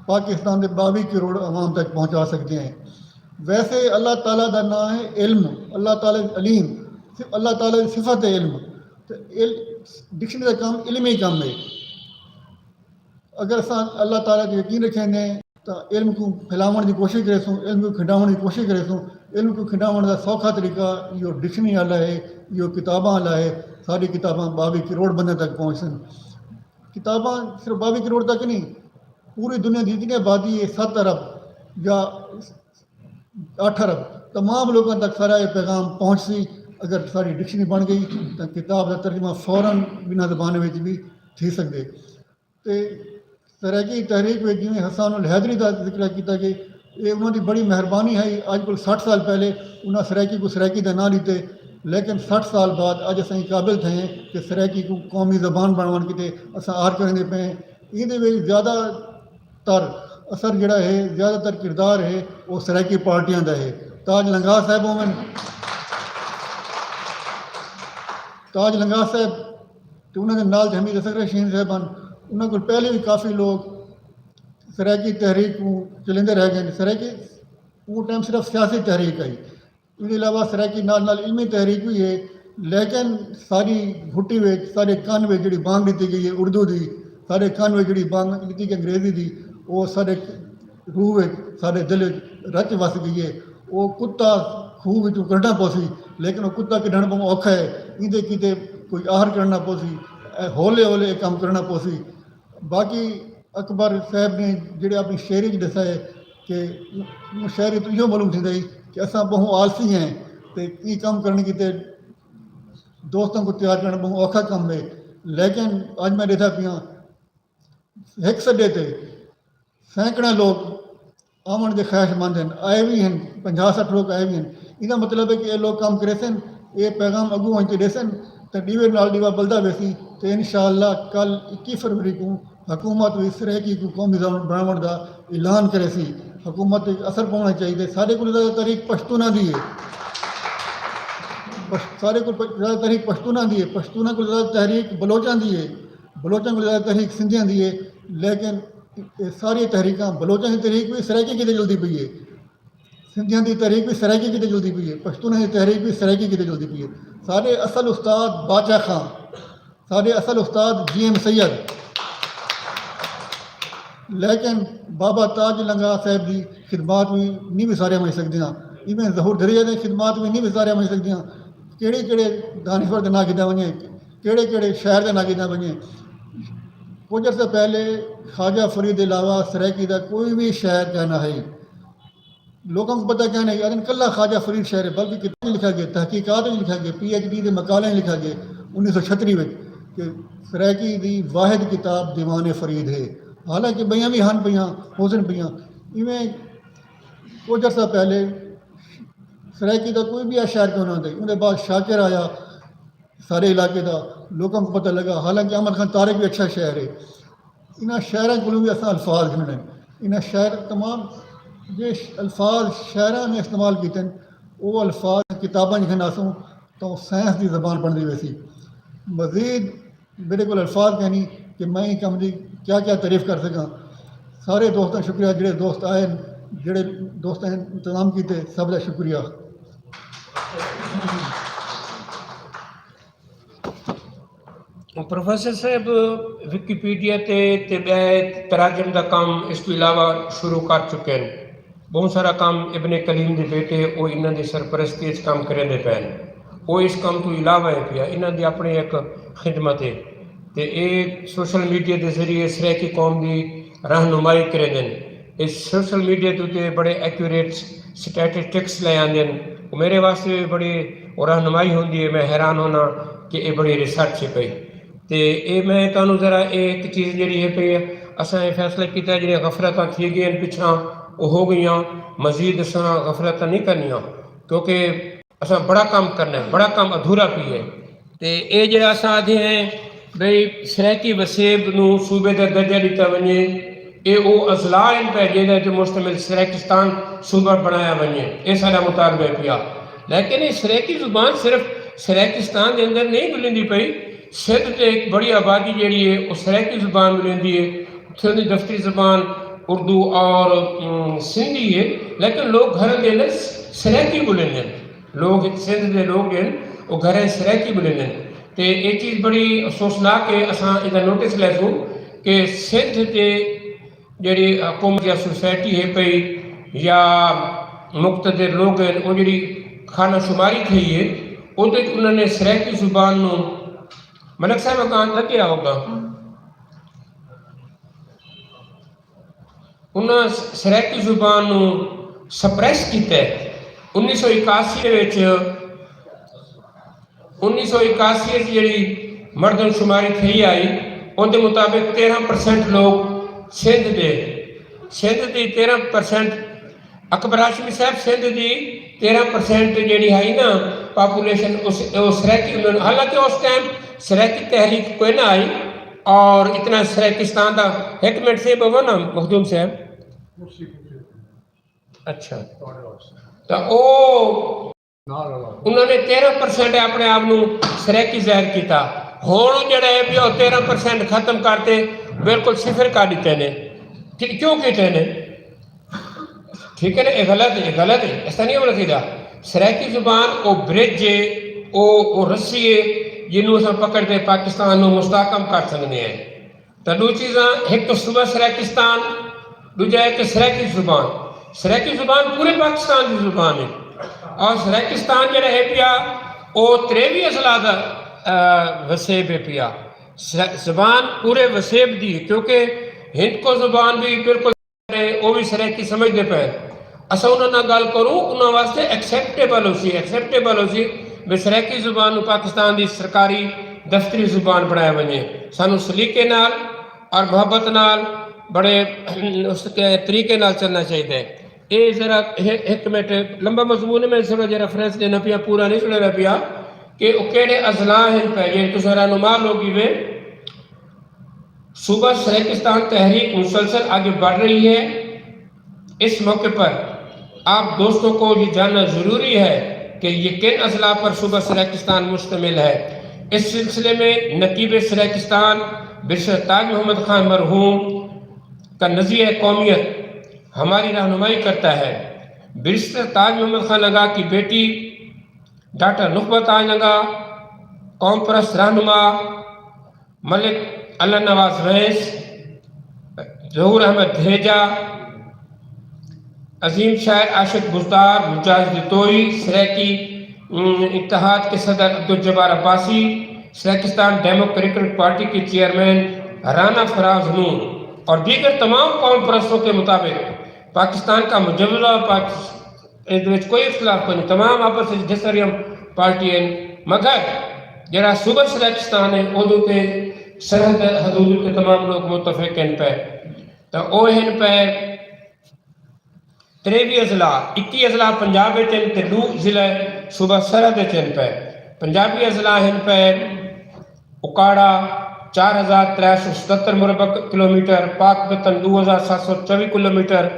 پاکستان دے ٻاویہہ کروڑ عوام تک پہنچا سڳدے ہیں۔ ویسے اللہ تعالیٰ دا ناں ہے علم، اللہ تعالیٰ علیم، اللہ تعالیٰ دی صفت ہے علم۔ تے عل-، ڈکشنری دا کم علمی کم ہے۔ اگر اساں اللہ تعالیٰ تے یقین رکھیندے ہیں تاں علم کوں پھیلاوݨ دی کوشش کریسوں، علم کوں کھنڈاوݨ دی کوشش کریسوں۔ علم کوں کھنڈاوݨ دا سوکھا طریقہ ایہو ڈکشنری آلا ہے، ایہو کتاباں آلا ہے۔ ساݙی کتاباں ٻاویہہ کروڑ بندیاں تک پہنچسن۔ کتاباں صرف ٻاویہہ کروڑ تک نہیں، پوری دنیا دی جتنی آبادی ہے، ست ارب یا اٹھ ارب، تمام لوکاں تک سارا یہ پیغام پہنچسی۔ اگر ساری ڈکشنری بݨ ڳئی تاں کتاب دا ترجمہ فوراً ٻنہاں زبانیں وچ بھی تھی سڳدے۔ تے سرائیکی تحریک وچ جیویں حسان الحیدری دا ذکر کیتا ڳئے، اے انہاں دی بڑی مہربانی ہئی۔ اڄ کول سٹھ سال پہلے انہاں سرائیکی کوں سرائیکی دا ناں ݙتے، لیکن سٹھ سال بعد اڄ اساں ایں قابل تھئے ہیں کہ سرائیکی کوں قومی زبان بݨاوݨ کیتے اساں آہر کریندے پئے ہیں۔ ایندے وچ زیادہ تر اثر جڑا ہے، زیادہ تر کردار ہے، وہ سرائیکی پارٹیاں دا ہے۔ تاج لنگاہ صاحب ہوون، تاج لنگاہ صاحب تے انہاں دے نال تے حمید اصغر شاہین صاحب ہن، انہاں کول پہلے بھی کافی لوگ سرائیکی تحریک کوں چلیندے رہ ڳئے۔ سرائیکی اوں ٹائم صرف سیاسی تحریک ہئی، ایں دے علاوہ سرائیکی نال نال علمی تحریک وی ہے، لیکن ساݙی گھٹی وچ، ساݙے کن وچ جیڑھی بانگ ݙتی ڳئی ہے اردو دی، ساݙے کن وچ جیڑھی بانگ ݙتی ڳئی انگریزی دی، او ساݙے روح وچ، ساݙے دل وچ رچ وس ڳئی ہے۔ او کتا کھوہ وچوں کڈھݨا پوسی، لیکن او کتا کڈھݨ ٻہوں اوکھا ہے، ایندے کیتے کوئی آہر کرݨا پوسی، اے ہولے ہولے اے کم کرݨا پوسی۔ باقی اکبر صاحب نے جیڑھے اپݨی شاعری وچ ݙسائے کہ مشاعرے توں ایہو معلوم تھیندا ہے کہ اساں ٻہوں آلسی ہیں تے ایں کم کرݨ کیتے دوستاں کوں تیار کرݨ ٻہوں اوکھا کم ہے، لیکن اڄ میں ݙیہدا پیاں ہک سݙے تے سینکڑیاں لوک آوݨ دے خواہش مند ہن، آئے وی ہن، پنجاہ سٹھ لوک آئے وی ہن۔ ایندا مطلب ہے کہ اے لوک کم کریسن، اے پیغام اڳوں ونڄ تے ݙیسن، تے ݙیوے نال ݙیوا ٻلدا ویسی۔ تے انشاءاللہ کل اکی فروری کوں حکومت وی سرائیکی کوں قومی زبان بݨاوݨ دا اعلان کریسی۔ حکومت تے اثر پوݨا چاہیدے۔ ساݙے کول زیادہ تحریک پشتوناں دی ہے۔ پش-، ساݙے کول پ-، زیادہ تحریک پشتوناں دی ہے۔ پشتوناں کول زیادہ تحریک بلوچاں دی ہے۔ بلوچاں کول زیادہ تحریک سندھیاں دی ہے۔ لیکن اے ساری تحریکاں، بلوچاں دی تحریک وی سرائیکی کیتے جلدی پئی ہے، سندھیاں دی تحریک وی سرائیکی کیتے جلدی پئی ہے، پشتوناں دی تحریک وی سرائیکی کیتے جلدی پئی ہے۔ ساݙے اصل استاد باچا خاں، ساݙے اصل استاد جی ایم سید، لیکن بابا تاج لنگاہ صاحب دی خدمات وی نہیں وساریاں ونڄ سڳدیاں، ایویں ظہور دھریجہ دی خدمات وی نہیں وساریاں ونڄ سڳدیاں۔ کیڑھے کیڑھے دانشور دے ناں گھدا ونڄے، کیڑھے کیڑھے شاعر دے ناں گھدا ونڄے۔ کجھ عرصہ پہلے خواجہ فرید دے علاوہ سرائیکی دا کوئی وی شاعر کائنا ہئی۔ لوکاں کوں پتہ کائنا ہئی، آہدن کلھا خواجہ فرید شاعر ہے، بلکہ کتاباں وچ لکھا ڳئے، تحقیقات وچ لکھا ڳئے، پی ایچ ڈی دے مقالے وچ لکھا ڳئے، انیس سو چھتری وچ، کہ سرائیکی دی واحد کتاب دیوان فرید ہے۔ حالانکہ ٻیاں وی ہن پیاں، ہوسن پیاں۔ ایویں کجھ عرصہ پہلے سرائیکی دا کوئی وی شاعر کائنا ہئی۔ اوندے بعد شاکر آیا، سارے علاقے دا لوکاں کوں پتہ لڳا، حالانکہ احمد خان طارق وی اچھا شاعر ہے۔ انہاں شاعراں کولوں وی اساں الفاظ گھنݨے۔ انہاں شاعر تمام جے ش-، الفاظ شاعراں نے استعمال کیتن، او الفاظ کتاباں وچ گھن آسوں تاں سائنس دی زبان بݨدی ویسی۔ مزید میݙے کول الفاظ کائنی کہ میں ایں کم دی کیا کیا تعریف کر سڳاں۔ سارے دوستاں شکریہ، جیڑھے دوست آئے، جیڑھے دوستاں انتظام کیتے، سب دا شکریہ۔ پروفیسر صاحب، وکیپیڈیا تے تے ٻئے تراجم دا کم اس توں علاوہ شروع کر چکے ہن۔ ٻہوں سارا کم ابن کلیم دے بیٹے او انہاں دی سرپرستی اچ کم کریندے پئے ہن۔ او اس کم توں علاوہ ہے پیا، انہاں دی اپݨی ہک خدمت ہے تے اے سوشل میڈیا دے ذریعے سرائیکی قوم دی رہنمائی کریندن۔ اے سوشل میڈیا دے اتے بڑے ایکوریٹ سٹیٹسٹکس لے آندن۔ او میرے واسطے وی بڑی او رہنمائی ہوندی ہے، میں حیران ہونداں کہ اے بڑی ریسرچ ہے پئی۔ تے اے میں تانوں ذرا اے ہک چیز جیڑھی ہے پئی، اساں اے فیصلہ کیتا جیڑھیاں غفلتاں تھی ڳئین پچھاں او ہو ڳئیاں، مزید اساں غفلتاں نہیں کرنیاں، کیونکہ اساں بڑا کم کرنا ہے، بڑا کم ادھورا پئی ہے۔ تے اے جیڑھا اساں آکھدے ہیں بھئی سرائیکی وسیب نوں صوبے دا درجہ ݙتا ونڄے، اے او اضلاع ہن پئے جیندے تے مشتمل سرائیکستان صوبہ بݨایا ونڄے، اے ساݙا مطالبہ ہے پیا۔ لیکن اے سرائیکی زبان صرف سرائیکستان دے اندر نہیں ٻولیندی پئی، سندھ تے ہک بڑی آبادی جیڑھی ہے او سرائیکی زبان ٻولیندی ہے، اتھوں دی دفتری زبان اردو اور، ام، سندھی ہے، لیکن لوگ گھراں دے اندر سرائیکی ٻولیندے ہن۔ لوگ سندھ دے لوگ ہن، او گھریں سرائیکی ٻولیندے ہن۔ تے اے چیز بڑی افسوسناک ہے، اساں ایندا نوٹس لیسوں کہ سندھ دے جیڑھی حکومت یا سوسائٹی ہے پئی یا مقتدر لوگ ہن، او جیڑھی خانہ شماری تھئی ہے، اوندے وچ انہاں نے سرائیکی زبان نوں، ملک صاحب کان لڳیا ہوگا، انہاں سرائیکی زبان نوں سپریس کیتا ہے۔ انیس سو اکاسی دے وچ، انیس سو اکاسی وچ جیڑھی مردم شماری تھئی آئی، اوندے مطابق تیرہ پرسنٹ لوگ سندھ دے، سندھ دی تیرہ پرسنٹ، اکبر ہاشمی صاحب، سندھ دی تیرہ پرسنٹ جیڑھی ہئی نا پاپولیشن، اس، او سرائیکی، انہاں نوں، حالانکہ اس ٹائم سرائیکی تحریک کوئی نہ آئی اور اتنا سرائیکستان دا، ہک منٹ سے بابا نا مخدوم صاحب۔ اچھا۔ تاں او انہاں نے تیرہ پرسنٹ اپݨے آپ نوں سرائیکی ظاہر کیتا۔ ہݨ جیڑھا ہے پیا او تیرہ پرسنٹ ختم کر تے بالکل صفر کر ݙتے نے۔ کہ-، کیوں کیتے نے؟ ٹھیک ہے نا، اے غلط ہے، اے غلط ہے، ایسا نہیں ہونا چاہیے۔ سرائیکی زبان او برج ہے، او، او رسی ہے، جنوں اساں پکڑ تے پاکستان نوں مستحکم کر سڳدے ہیں۔ تاں ݙو چیزاں، ہک تاں صوبہ سرائیکستان، ݙوجھا ہے کہ سرائیکی زبان۔ سرائیکی زبان پورے پاکستان دی زبان ہے۔ اور سرائیکستان جیڑھا ہے پیا، او تریوی اضلاع دا، آ، وسیب ہے پیا۔ سر-، زبان پورے وسیب دی ہے، کیونکہ ہندکو زبان بھی بالکل او وی سرائیکی سمجھدے پئے۔ اساں انہاں نال ڳالھ کروں، انہاں واسطے ایکسیپٹیبل ہوسی، ایکسیپٹیبل ہوسی بھئی سرائیکی زبان نوں پاکستان دی سرکاری دفتری زبان بݨایا ونڄے۔ سانوں سلیقے نال اور محبت نال بڑے اس کے طریقے نال چلنا چاہیدا ہے۔ اے ذرا ہک، ہک منٹ، لمبا مضمون ہے، میں صرف جیڑھا ریفرنس ݙیندا پیا، پورا نہیں سݨیندا پیا کہ او کیڑھے اضلاع ہن پئے، جیڑھے تساں رہنما لوگ ہی وے۔ صوبہ سرائیکستان تحریک مسلسل آگے بڑھ رہی ہے۔ اس موقع پر آپ دوستوں کو یہ جاننا ضروری ہے کہ یہ کن اضلاع پر صوبہ سرائیکستان مشتمل ہے۔ اس سلسلے میں نقیب سرائیکستان بشر تاج محمد خان مرحوم کا نذیہ قومیت ہماری رہنمائی کرتا ہے۔ بیرسٹر تاج محمد خان لنگا کی بیٹی ڈاکٹر نخبہ تاج لنگا، قوم پرست رہنما، ملک اللہ نواز ویس، ظہور احمد دھیجہ، عظیم شاعر عاشق بزدار، مجاہد جتوئی، سرائیکی، ام، اتحاد کے صدر عبدالجبار عباسی، سرائیکستان ڈیموکریٹک پارٹی کے چیئرمین رانا فراز نون اور دیگر تمام قوم پرستوں کے مطابق پاکستان کا مجوزہ پاکس-، ایندے وچ کوئی اختلاف کونی، تمام آپس وچ جسریاں پارٹی ہن، مگر جیڑھا صوبہ سرائیکستان ہے، اوندے تے سرحد حدود تے تمام لوگ متفق ہن پئے۔ تاں او ہن پئے تریوی اضلاع، اکی اضلاع پنجاب وچ ہن تے ݙو ضلع صوبہ سرحد وچ ہن پئے۔ پنجابی اضلاع ہن پئے اکاڑا چار ہزار ترے سو ستہتر مربع کلومیٹر، پاک پتن ݙو ہزار ست سو چووی کلومیٹر،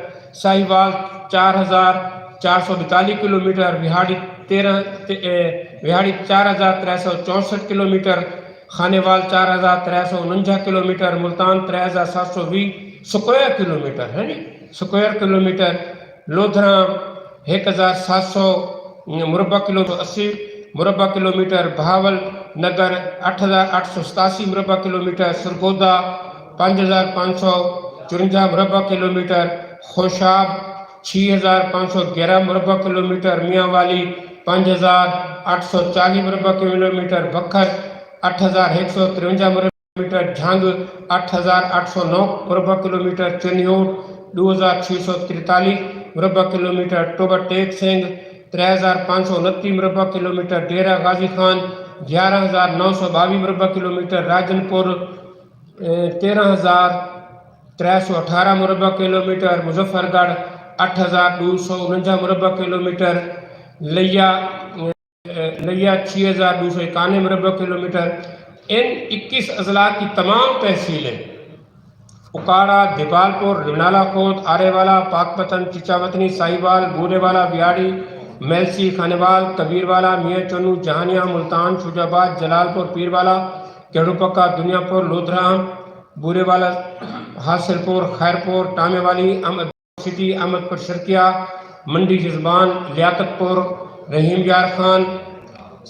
ساہیوال چار ہزار چار سو ٻتالیہ کلومیٹر، وہاڑی تیرہ، تے، اے، وہاڑی چار ہزار ترے سو چونسٹھ کلومیٹر، خانیوال چار ہزار ترے سو انجا کلومیٹر، ملتان ترے ہزار ست سو ویہہ سکوائر کلومیٹر، ہے نی، سکوائر کلومیٹر، لودھراں ہک ہزار ست سو مربع کلو، اسی مربع کلومیٹر، بہاول نگر اٹھ ہزار اٹھ سو ستاسی مربع کلومیٹر، سرگودھا پنج ہزار پنج سو چورنجا مربع کلومیٹر، خوشاب چھ ہزار پنج سو گیارہ مربع کلومیٹر، میاں والی پنج ہزار اٹھ سو چالیہہ مربع کلومیٹر، بکھر اٹھ ہزار ہک سو ترونجا مربع کلومیٹر، جھنگ اٹھ ہزار اٹھ سو نو مربع کلومیٹر، چنیوٹ ݙو ہزار چھ سو تریتالیہہ مربع کلومیٹر، ٹوبہ ٹیک سنگھ ترے ہزار پنج سو انتی مربع کلومیٹر، ڈیرہ غازی خان گیارہ ہزار نو سو ٻاویہہ مربع کلومیٹر، راجن پور، اے، تیرہ ہزار ترے سو اٹھارہ مربع کلومیٹر، مظفر گڑھ اٹھ ہزار ݙو سو انجا مربع کلومیٹر، لیا، اے، لیا چھ ہزار ݙو سو اکانوے مربع کلومیٹر۔ ان اکیس اضلاع کی تمام تحصیلیں، اکاڑا، دیپال پور، رنالا خود، آرے والا، پاک پتن، چچا وطنی، ساہیوال، بورے والا، ویاڑی، میلسی، خانیوال، کبیر والا، میاں چنو، جہانیاں، ملتان، شجاع آباد، جلال پور، پیر والا، کیڑو پکا، دنیا پور، لودھراں، بورے والا، حاصل پور، خیر پور، ٹامے والی، احمد سٹی، احمد پور شرقیہ، منڈی جزبان، لیاقت پور، رحیم یار خان،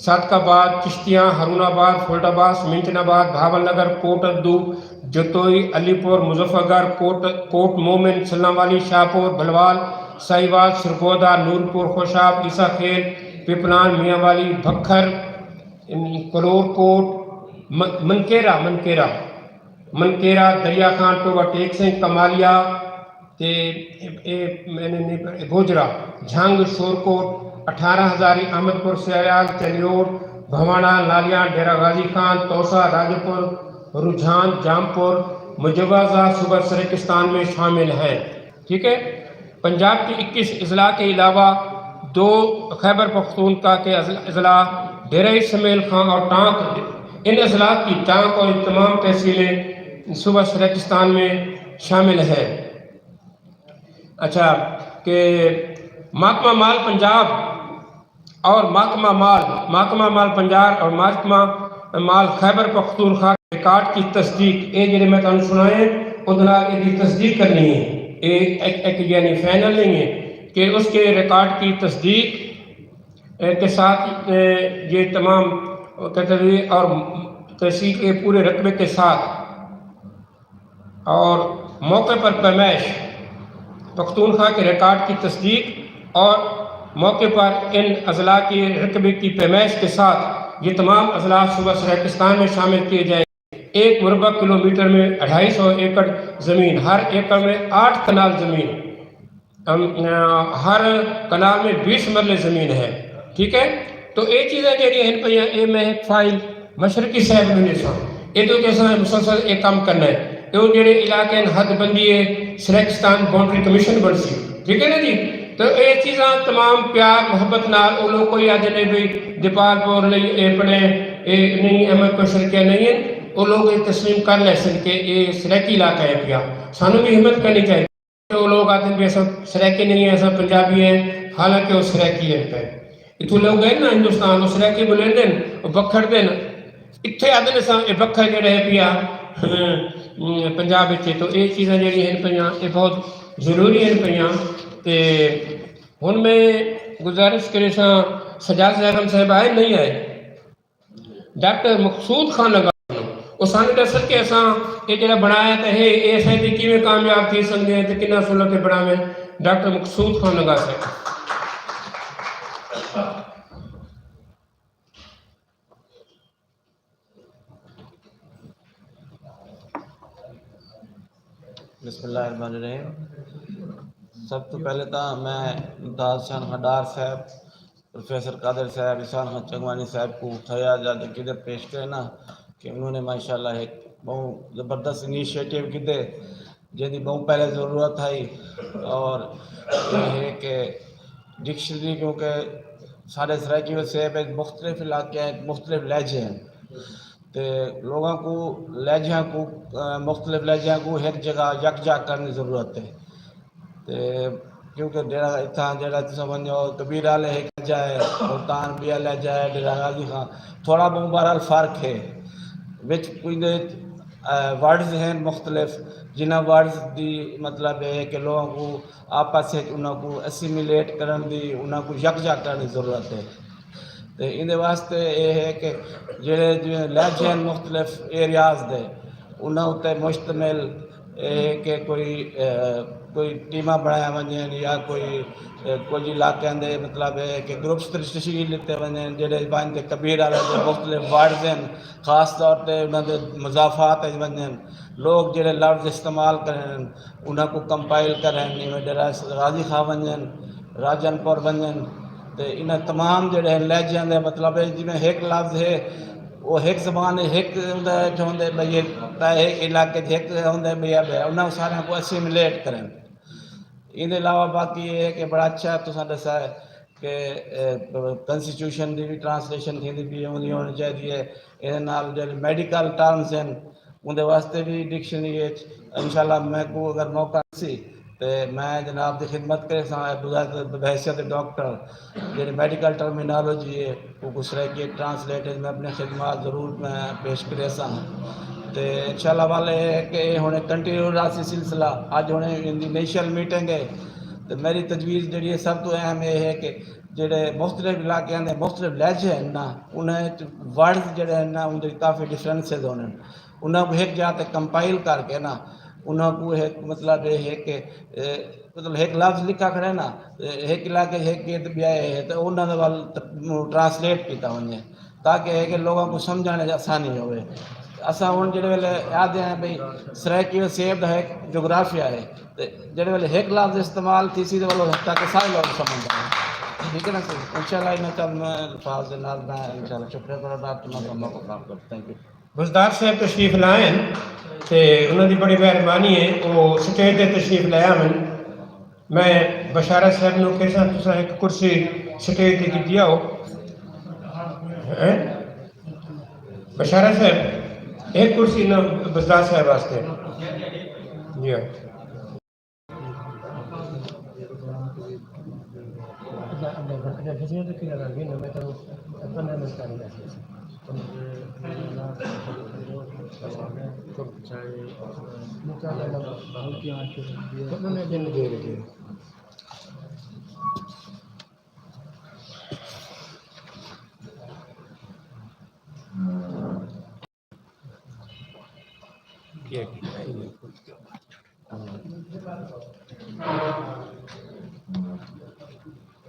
صادق آباد، چشتیاں، ہارون آباد، فولڈ آباد، سمنچن آباد، بہاول نگر، کوٹ ادو، جتوئی، علی پور، مظفر گڑھ، کوٹ، کوٹ مومن، سلام والی، شاہ پور، بھلوال، ساہیوال، سرگودھا، نورپور، خوشاب، عیسیٰ خیل، پپلان، میانوالی، بھکر، کلور کوٹ، م-، منکیرا، منکیرا، منکیرا، دریا خان، ٹوبہ ٹیک سنگھ، کمالیا، تے اے، اے، میں نے نہیں پڑھ-، اے گوجرا، جھنگ، شورکوٹ، اٹھارہ ہزاری، احمد پور، سیال، چلیوٹ، بھوانا، نالیاں، ڈیرہ غازی خان، توسا، راجو پور، رجحان، جام پور، مجوزہ صوبہ سرکستان میں شامل ہیں۔ ٹھیک ہے، پنجاب کے اکیس اضلاع کے علاوہ دو خیبر پختونخوا کے اضل-، اضلاع ڈیرہ اسماعیل خان اور ٹانک، ان اضلاع کی ٹانک اور تمام تحصیلیں صوبہ سرکستان میں شامل ہیں۔ اچھا، کہ محکمہ مال پنجاب اور محکمہ مال، محکمہ مال پنجاب اور محکمہ مال خیبر پختونخوا کے ریکارڈ کی تصدیق، اے جڑے میں تانوں سنائے، اندے نال اے دی تصدیق کرنی ہے۔ اے ایک، ایک یعنی فائنل نہیں ہے کہ اس کے ریکارڈ کی تصدیق، اے، کے ساتھ، اے، یہ تمام تحصیل اور تحصیل کے پورے رقبے کے ساتھ اور موقع پر پیمائش، پختونخوا کے ریکارڈ کی تصدیق اور موقع پر ان اضلاع کے رقبے کی پیمائش کے ساتھ یہ تمام اضلاع صوبہ سرائیکستان میں شامل کیے جائیں گے۔ ایک مربع کلومیٹر میں اڑھائی سو ایکڑ زمین، ہر ایکڑ میں آٹھ کنال زمین، ہم، آ، ہر کنال میں بیس مرلے زمین ہے۔ ٹھیک ہے، تو اے چیزاں جیڑھیاں ہن پیاں، اے میں ہک فائل مشرقی صاحب نوں ݙیساں، اے تو کہ اساں مسلسل اے کم کرنا ہے۔ اے ہن جیڑھے علاقے ہن، حد بندی ہے، سرائیکستان باؤنڈری کمیشن بݨسی، ٹھیک ہے نا جی؟ تو اے چیزاں تمام پیار محبت نال او لوگ کوئی آدھے نے بھئی دیپال پور لئی اے اپݨے اے نہیں، احمد پور شرقیہ نہیں ہن، او لوگ اے تسلیم کر لیسن کہ اے سرائیکی علاقہ ہے پیا۔ سانوں بھی ہمت کرنی چاہیے۔ او لوگ آکھدن بھی اساں سرائیکی نہیں ہیں، اساں پنجابی ہیں، حالانکہ او سرائیکی ہن پئے۔ اتھوں لوگ گئے نا ہندوستان، او سرائیکی ٻولیندن، او بکھڑدن۔ اتھے آکھدن اساں اے بکھر جیڑھا ہے پیا، ہم، پنجاب وچ ہے۔ تو اے چیزاں جیڑھیاں ہن پیاں، اے بہت ضروری ہن پیاں۔ تے ہن میں گزارش کریساں، سجاد زیرم صاحب آئے نہیں آئے؟ ڈاکٹر مقصود خان نگار، او سانوں ݙسن کہ اساں اے جیڑھا بݨایا تے ہے، اے اساں تے کیویں کامیاب تھی سڳدے ہیں تے کݨا سولہ تے بݨاویں۔ ڈاکٹر مقصود خان نگار صاحب۔ بسم اللہ الرحمن الرحیم۔ سب توں پہلے تاں میں ممتاز حسین خان ڈار صاحب، پروفیسر قادر صاحب، احسان خان چنگوانی صاحب کوں خراج عقیدت پیش کریناں کہ انہوں نے ماشاءاللہ ہک ٻہوں زبردست انیشیٹو گھدے، جیندی ٻہوں پہلے ضرورت ہئی۔ اور یہ ہے کہ ڈکشنری، کیونکہ سارے سرائیکی وسیب وچ مختلف علاقے ہیں، مختلف لہجے ہیں، تے لوگاں کوں، لہجیاں کوں، آ، مختلف لہجیاں کوں ہک جگہ یکجا کرݨ دی ضرورت ہے۔ تے کیونکہ ݙیرہ اتھاں جیڑھا تساں ونڄو، کبیر آلے ہک لہجہ ہے، ملتان ٻیا لہجہ ہے، ݙیرہ غازی خان، تھوڑا ٻہوں بہرحال فرق ہے۔ وچ کجھ دے، آ، ورڈز ہیں مختلف، جنہاں ورڈز دی مطلب ہے کہ لوگاں کوں آپس وچ انہاں کوں اسیمیلیٹ کرݨ دی، انہاں کوں یکجا کرݨ دی ضرورت ہے۔ تے ایندے واسطے اے ہے کہ جیڑھے جیویں لہجے ہن مختلف ایریاز دے، انہاں اتے مشتمل اے ہے کہ کوئی، اے، کوئی ٹیماں بݨایا ونڄن یا کوئی، اے، کجھ علاقیاں دے مطلب ہے کہ گروپس تشکیل ݙتے ونڄن، جیڑھے ونڄ تے کبیر آلے دے مختلف ورڈز ہن، خاص طور تے انہاں دے مضافات وچ ونڄن، لوگ جیڑھے لفظ استعمال کرن، انہاں کوں کمپائل کرن، جیویں ڈیرہ غازی خان ونڄن، راجن پور ونڄن، تے انہاں تمام جیڑھے ہن لہجیاں دے مطلب ہے، جیویں ہک لفظ ہے، او ہک زبان ہے، ہک اوندا ہیٹھ ہوندے بھئی، تاں ہک علاقے 'چ ہک ہوندے بھئی، انہاں ساریاں کوں اسیمیلیٹ کرن۔ ایندے علاوہ باقی اے ہے کہ بڑا اچھا تساں ݙسا ہے کہ، اے، کانسٹیٹیوشن دی وی ٹرانسلیشن تھیندی پئی ہے، اوندی ہونی چاہیدی ہے۔ ایندے نال جیڑھے میڈیکل ٹرمز ہن، اوندے واسطے وی ڈکشنری اچ انشاءاللہ میکوں اگر موقع ملسی تے میں جناب دی خدمت کریساں، بحیثیت ڈاکٹر جیڑھی میڈیکل ٹرمینالوجی ہے، اوکوں سرائیکی اچ ٹرانسلیٹ اچ میں اپݨی خدمات ضرور میں پیش کریساں۔ تے انشاءاللہ ول اے ہے کہ اے ہݨ کنٹینیو رہسی سلسلہ، اڄ ہݨ ایندی انیشل میٹنگ ہے۔ تے میری تجویز جیڑھی ہے سب توں اہم اے ہے کہ جیڑھے مختلف علاقیاں دے مختلف لہجے ہن نا، انہاں اچ ورڈز جیڑھے ہن نا، اوندے کافی ڈفرنسز ہوندن۔ انہاں کوں ہک جاہ تے کمپائل کر کے نا، انہاں کوں ہک مطلب ہے کہ مطلب ہک لفظ لکھا کھڑے نا، ہک علاقے ہک گیت ٻیا ہے، تے انہاں دے ول ٹرانسلیٹ کیتا ونڄے، تاکہ ہے کہ لوگاں کوں سمجھݨ وچ آسانی ہووے۔ اساں ہݨ جیڑھے ویلے آہدے ہیں بھئی سرائیکی و سیب دا ہک جغرافیہ ہے، تے جیڑھے ویلے ہک لفظ استعمال تھیسی تے ولو تاکہ سارے لوگ سمجھ جاون۔ ٹھیک ہے نا سر؟ انشاءاللہ انہاں چند میں الفاظ دے نال میں انشاءاللہ شکریہ کردا، تمہاں دا موقع فراہم کردا۔ تھینک یو۔ بزدار صاحب تشریف لائن تے انہاں دی بڑی مہربانی ہے، او سٹیج تے تشریف لے آون۔ میں بشارت صاحب نوں کہساں، تساں ہک کرسی سٹیج تے گھدی آؤ۔ ہیں؟ بشارت صاحب، ہک کرسی نہ بزدار صاحب واسطے۔ جی ہاں۔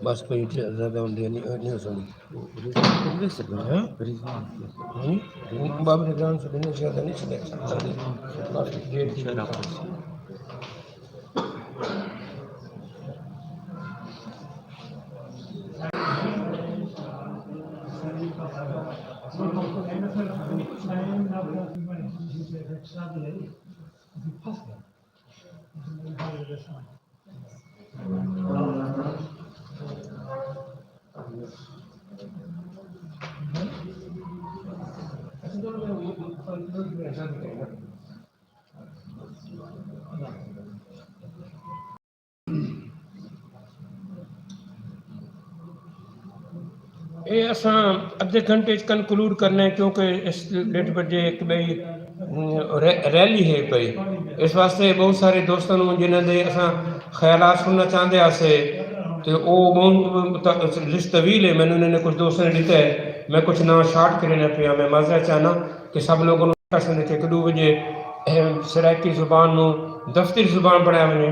بس کوئی زیادہ ہوندی نہیں، نہیں ہو سکدی۔ ہاں؟ ہاں؟ بابر گرام سے بندے زیادہ نہیں سکدے۔ بس ڈیڑھ کلو۔ اے اساں ادھے گھنٹے اچ کنکلوڈ کرنے، کیونکہ اس ڈیڑھ بجے ہک ٻئی، ام، ری-، ریلی ہے پئی۔ اس واسطے بہت سارے دوستاں نوں جنہاں دے اساں خیالات سننا چاہندے ہاسے، تے او بہت ت-، لسٹ طویل ہے، مینوں انہاں نے کچھ دوستاں نے ݙتا ہے، میں کچھ ناں شارٹ کریندا پیاں۔ میں معذرت چاہنا کہ سب لوگوں نوں پسند ہے کہ ہک ݙو وجے، اہم سرائیکی زبان نوں دفتری زبان بݨایا ونڄے۔